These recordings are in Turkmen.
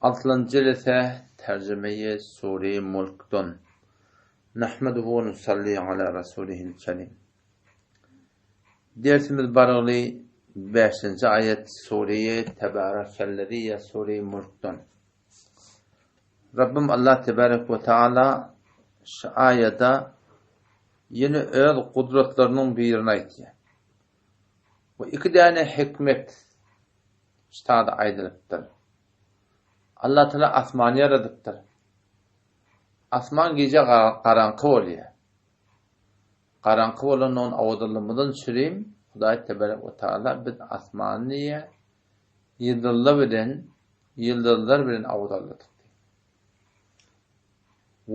Altynjy jelese Terjimeýi Sure-i Mulkdan. Nahmeduhu we nusalli ala rasulihil kerim. Dersimiz barygly bäşinji aýat Sure-i Tebarekellezi ýa Sure-i Mulkdan. Rabbim Allah tebarek we taala şu aýada ýene öz gudratlarynyň birini aýtýar. Bu iki däne hikmet ştada aýdylypdyr. Allah Taala asmany ýaradypdyr. Asman gije garaňky bolýar. Garaňky bolandygyny owadanlygymyzdan çürim Hudaý tebarek we taala biz asmany diýýär, ýyldyzlar bilen, ýyldyzlar bilen owadanladyk diýýär.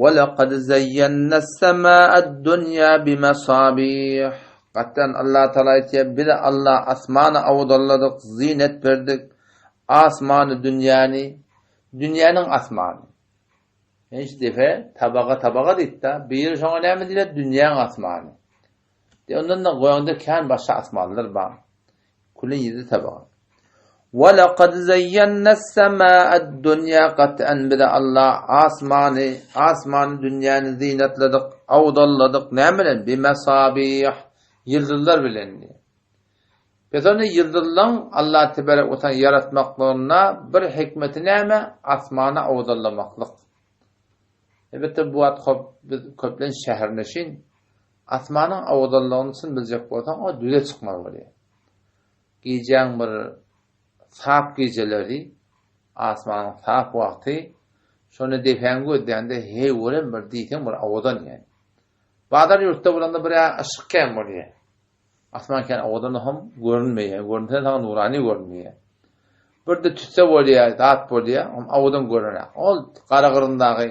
Wa-laqad zayyanna'as-sama'ad-dunya bimasabih. Gatdan Allah Taala aýtýar, biz Allah asmany owadanladyk, zinet berdik, asmany dünýäni, dünýäniň asmany. Hiç depe tabaga tabaga diýdi-de, biri şoňa näme diýilýär? Dünýäň asmany. Diýip, ondan-da goýaňda kän başga asmanlar bar. Külün ýedi tabaga. Wa-laqad zayyanna'as-sama'ad-dunya gat'an bize Allah asmany, asmany dünýäni zinetledik, awdalladyk. Näme bilen? Bimasabih, ýyldyzlar bilen. Pes onda ýyldyzlaň Allah tebarek we taala ýaratmaklygynda bir hikmeti näme? Asmany awdallamaklyk. Elbetde bu wagt hop biz köplenç şäherneşin. Asmanyň owadanlygyny çyn biljek bolsaň, o düze çykmaly bolýar. Gijäň bir sap gijeleri, asmanyň sap wagty, şonda depäňi gözläňde heý görem bir diýseň bir owadan ýaly. Bazar ýurtda bolanda bir-ä yşyk kän bolýar. Asman kän owadan hem görünmeýär. Görünse saňa nurany görünmeýär. Bir-de tüsse bolýar, zat bolýar, hem owadan görünýär. Ol Garagyryndaky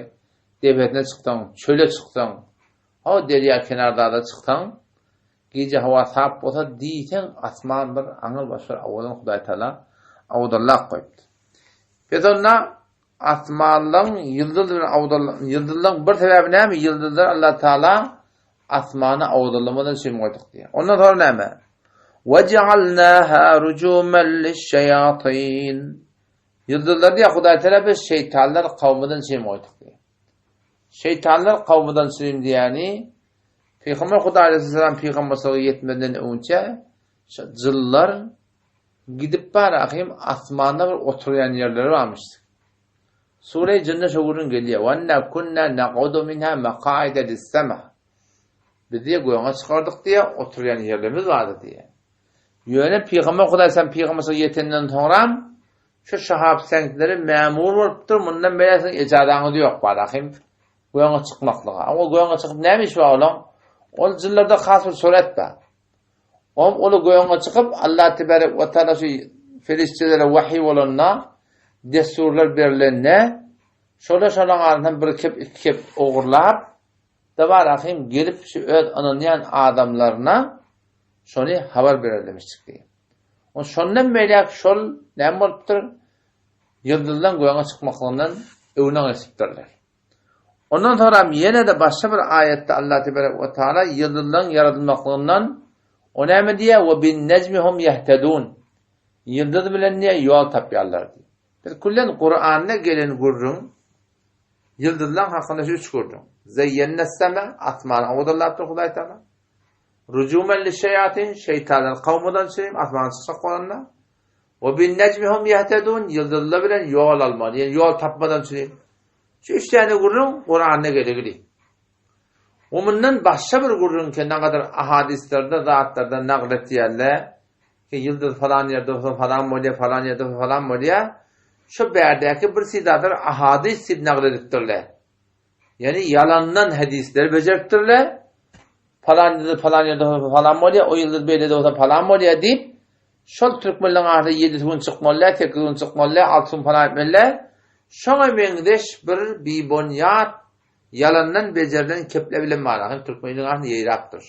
depesine çyksaň, çöle çyksaň, Hawa derýa kenardada çyksaň, gije howa sap bolsa diýseň asman bir aňyr baş bir owadan Hudaý Taala owadanlap goýupdyr. Pes onda asmanlaň ýyldyz bilen owadan ýyldyzlaň bir sebäbi näme? Ýyldyzlar Allah Taala asmany owadanlamadan üçin goýduk diýýär. Ondan soňra näme? Wejealnaha rujuman liş-şeýatin. Ýyldyzlar diýýär Hudaý Taala biz şeýtanlar kowmudan üçin goýduk diýýär. Şeýtanlar kowmudan çynym diýýäni, Pygamber Hudaý aleýhissalam pygamberçilige ýetmezden öňçä şo jynlar gidip bar ahym asmanda bir oturýan ýerleri barmyş. Sure-i Jynda şo gürrüň gelýär. Wa enna kunna naqudu minha maqaida lis-sama. Biz diýýär göge çykardyk diýýär, oturýan ýerlerimiz bardy diýýär. Ýöne Pygamber Hudaý aleýhissalam pygamberçilige ýetenden soňram Şu şahap seňkleri mämur bolupdyr, mundan beýläk siziň ejazaňyz ýok balahym, göňe çykmaklyga. Awa göňe çykyp näme işi bar olaň? Ol jynlarda has bir surat bar. Om oly göňe çykyp Allah tebarek we taala şu feriştelere wahiý bolanda, dessurlar berlende, şolar şolaň arasyndan bir kep, iki kep ogurlap, da balahym gelip şu öz ynanýan adamlaryna şony habar bererlemişdik. On şondan beýläk şol näme bolupdyr? Ýyldyzlaň göge çykmaklygyndan öwne geçipdirler. Ondan soňram ýene-de başga bir aýatda Allah tebarek we taala ýyldyzlaň ýaradylmaklygyndan o näme diýýär? We bin nejmi hum ýehtedun. Ýyldyz bilen diýýär ýol tapýarlar diýýär. Biz küllen Kuranda gelen gürrüň ýyldyzlaň hakynda şu üç gürrüň. Zeýýennes sema asmany owadanlapdyr Hudaý Taala. Rujumen lişşeýatin, şeýtanlar kowmudan çynym, asmana çykjak bolanda. We bin nejmi hum ýehtedun, ýyldyzlar bilen ýol almaly, ýagny ýol tapmadan çynym. Şu üç däne gürrüň Kuranda gelegli. We mundan başga bir gürrüň ki, nagadar ahadyslarda, zatlarda nagl etýärler, ki ýyldyz falan ýerde bolsa falan bolýar, falan ýerde bolsa falan bolýar. Şu bärdäki bir sidatlar ahadys diýip nagl edipdirler. Ýagny ýalandan hadysleri bejeripdirler. Falan ýyldyz falan ýerde bolsa falan bolýar, o ýyldyz beýlede bolsa falan bolýar diýip, şol türkmenleriň arasynda ýedisi gün çykmaly, sekiz gün çykmaly, altysy gün falan etmeli. Şoňa meňzeş bir bibonýat ýalandan bejerilen kepler bilen bar. Hem türkmenleriň arasynda ýaýrapdyr.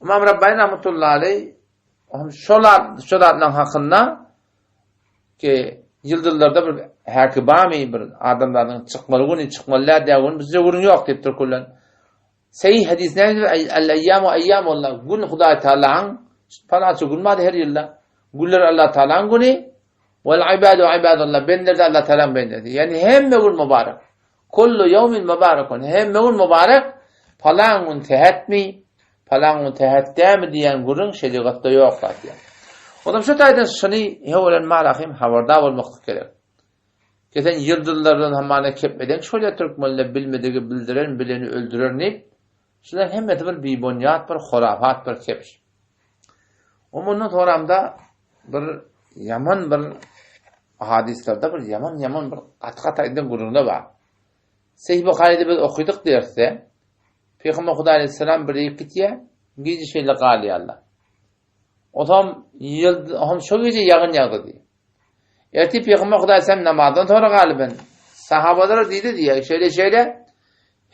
Ymam Rabbani rahmetullahi aleý şol şol zatlaryň hakynda Ki, ýyldyzlarda bir häki barmy, bir adamzadyň çykmaly güni, çykmaly däl diýen gün bizde gürrüň ýok diýipdir küllen. Sahih hadys näme diýip, El-eýýamu eýýamullah, gün Hudaý Tagalaň, palança gün bardy her ýylda. Günler Allah Tagalaň güni. Wal ibadu ibadullah, bendeler-de Allah Tagalaň bendesi. Ýagny hemme gün mübarek. Kullu ýewmin mübarekun, hemme gün mübarek, palan gün sähetmi, palan gün sähet dälmi diýen gürrüň şerigatda ýok zat diýen. Onam şu taýdan şuny hewelen marahym habardar bolmaklyk gerek. Kesen ýyldyzlardan hamana kepmeden şolýa türkmenler bilmedigi bildiren bileni öldürer diýip, şular hemmesi bir bibonýat bir horafat bir kepş. O mundan soramda bir ýaman bir hadyslarda bir ýaman ýaman bir gaty gaty aýdylan gürrüňler bar. Sahih Buharyda biz okydyk dersde Pygamber Hudaý aleyhisselam bir ýere gitýär, gije şeýle galýarlar. Otam ýyl hom şo gije ýagyn ýagdy diýýär. Ertir Pygamber Hudaý aleyhisselam namazdan sonra galyben sahabalara diýdi diýýär, şeýle şeýle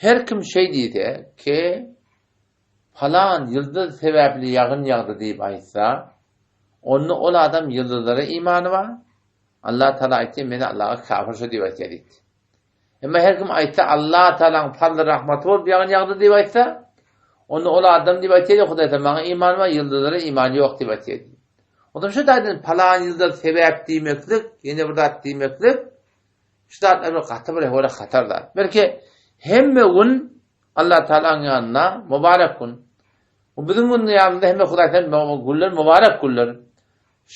her kim şeý diýse ki Palan ýyldyz sebäpli ýagyn ýagdy diýip aýtsa, onda ol adam ýyldyzlara imany bar, Allah Tagala aýtýar, men Allaha kafir şo diýip aýtýar diýdi. Emma her kim aýtsa, Allah Tagalaň fazly rahmaty bolup ýagyn ýagdy diýip aýtsa, onda ol adam diýip aýtýar, Hudaý Tagala maňa imany bar, ýyldyzlara imany ýok diýip aýtýar diýdi. Onda şu taýdan palan ýyldyz sebäp diýmeklik, ýene bir zat diýmeklik, şu zatlar bir gaty bir hewele hatar zat. Belki hemme gün Allah Tagalaň ýanynda mübarek gün. Bu biziň gün ýanymyzda hemme Hudaý sen güller mübarek güller.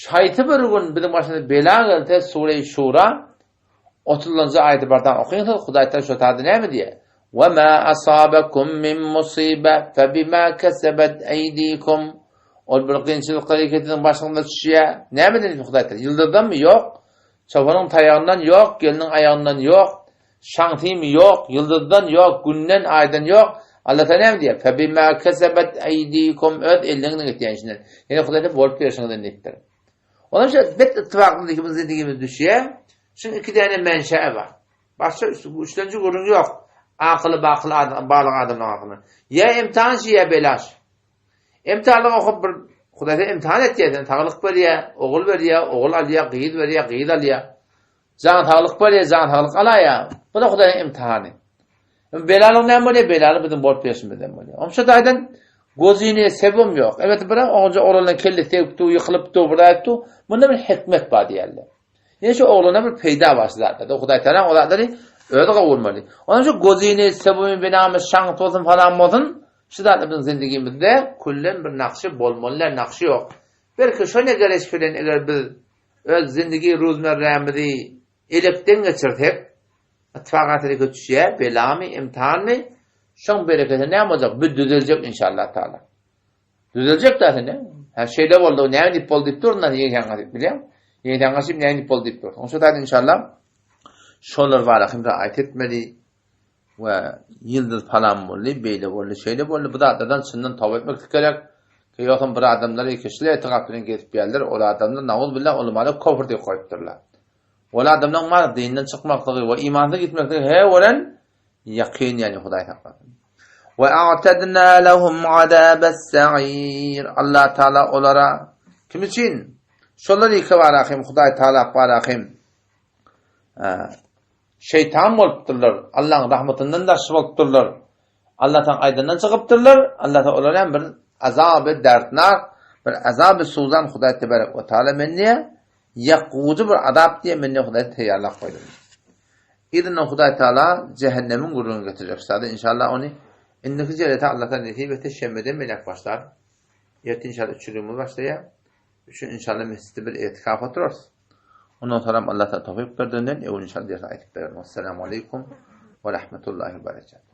Şaýty bir gün biziň başymyza bela gelse Sure-i Şura 30-njy aýaty bardan okyňsyz Hudaý Tagala şo taýda näme diýýär? Ve ma asabakum min musibe fe bima kesebet eydikum. Ol bir kynçylyklar ikisiniň başyňyza düşýär. Nämeden Hudaý Tagala? Ýyldyzdanmy? Ýok. Çopanyň taýagyndan ýok, gelniň aýagyndan ýok. Şaňsymy ýok, ýyldyzdan ýok, günden, aýdan ýok. Allah Taala näme diýýär? Febima kesebet eýdikum öz elleňiziň etýän işinden. Ýagny Hudaý diýip bolup berşiňizden diýipdir. Ondan şu bet ittifakly ikimiz diýdigimiz düşýär. Şuň iki däne menşe bar. Başga üçlenji gürrüň ýok. Akyly bakyly adam, balyk adamlaryň akylyna. Ýa imtihan şi ýa bela şi. Imtihanlyk okup bir Hudaý seni imtihan etýär, sen saglyk berýär, ogul berýär, ogul alýar, gyz berýär, gyz alýar. Jan saglyk berýär, jan saglyk alaýar. Bu-da Hudaýyň imtihany. Belalyk näme bolýar? Belalyk biziň bolup berşimizden bolýar. Onuň şu taýdan gözüne sebem ýok. Evet, bir oňca oglanyň kellesi degipdi, ýykylypdy, bir aýtdy. Bunda bir hikmet bar diýerler. Ýene şu oglana bir peýda bar şu zatlarda. Hudaý Taala o zatlary özi gowurmaly. Onuň şu gözüne sebemi binamy şaňt bolsun falan bolsun, şu zatlar biziň zindigimizde küllen bir nakşy bolmaly, nakşy ýok. Belki şo ne gereş bilen eger biz Öz zindigi ruzmerrämizi elekden geçirsek, ittifak-atrike düşýär, belamy, imtihanmy, şoň bereketi näme boljak? Bu düzeljek inşallah taala. Düzeljek däsi ne? Hä şeýle boldy, näme diýip boldy diýip durun, ýeňsäň gaçyp bilýäň. Ýeňsäň gaçyp näme diýip boldy diýip durun. Oň şu taýdan inşallah şolar bara hem raýat etmeli we ýyldyz palan boldy, beýle boldy, şeýle boldy. Bu zatlardan çyndan toba etmek gerek. Ki ýogsam bir adamlar ekişli etikat bilen gezip ýärler, ol adamlar nauzbillah ulamalar kofr diýip goýupdyrlar. Ol adamlaryň mar dinden çykmaklygy we imansyz gitmekligi he bolan ýakyn ýani Hudaý saklasyn. We a'tadna lahum azabas sa'ir. Allah Taala olara kim üçin? Şolar iki barahym Hudaý Taala barahym. Şeýtan bolupdyrlar, Allahyň rahmatyndan daş bolupdyrlar. Allahdan aýdandan çykypdyrlar. Allah Taala olara hem bir azaby dertnak, bir azaby suzan Hudaý tebarek we taala men diýe ýakujy bir azap diýe men diýe Hudaý taýýarlap goýdy. Yzyndan Hudaý Taala cehennemiň gürrüňini getirjek. Sada inşallah ony indiki jelete Allah Taala nesip etse şenbeden beýläk başlar. Ertir inşallah üçüligimiz başlaýar. Üçin inşallah mesjitde bir etikaf oturarys. Ondan soňram Allah Taala towfyk berdiginden öwün inşallah dersi aýdyp bererin. Wessalamu aleýkum we rahmetullahi we berekatuh.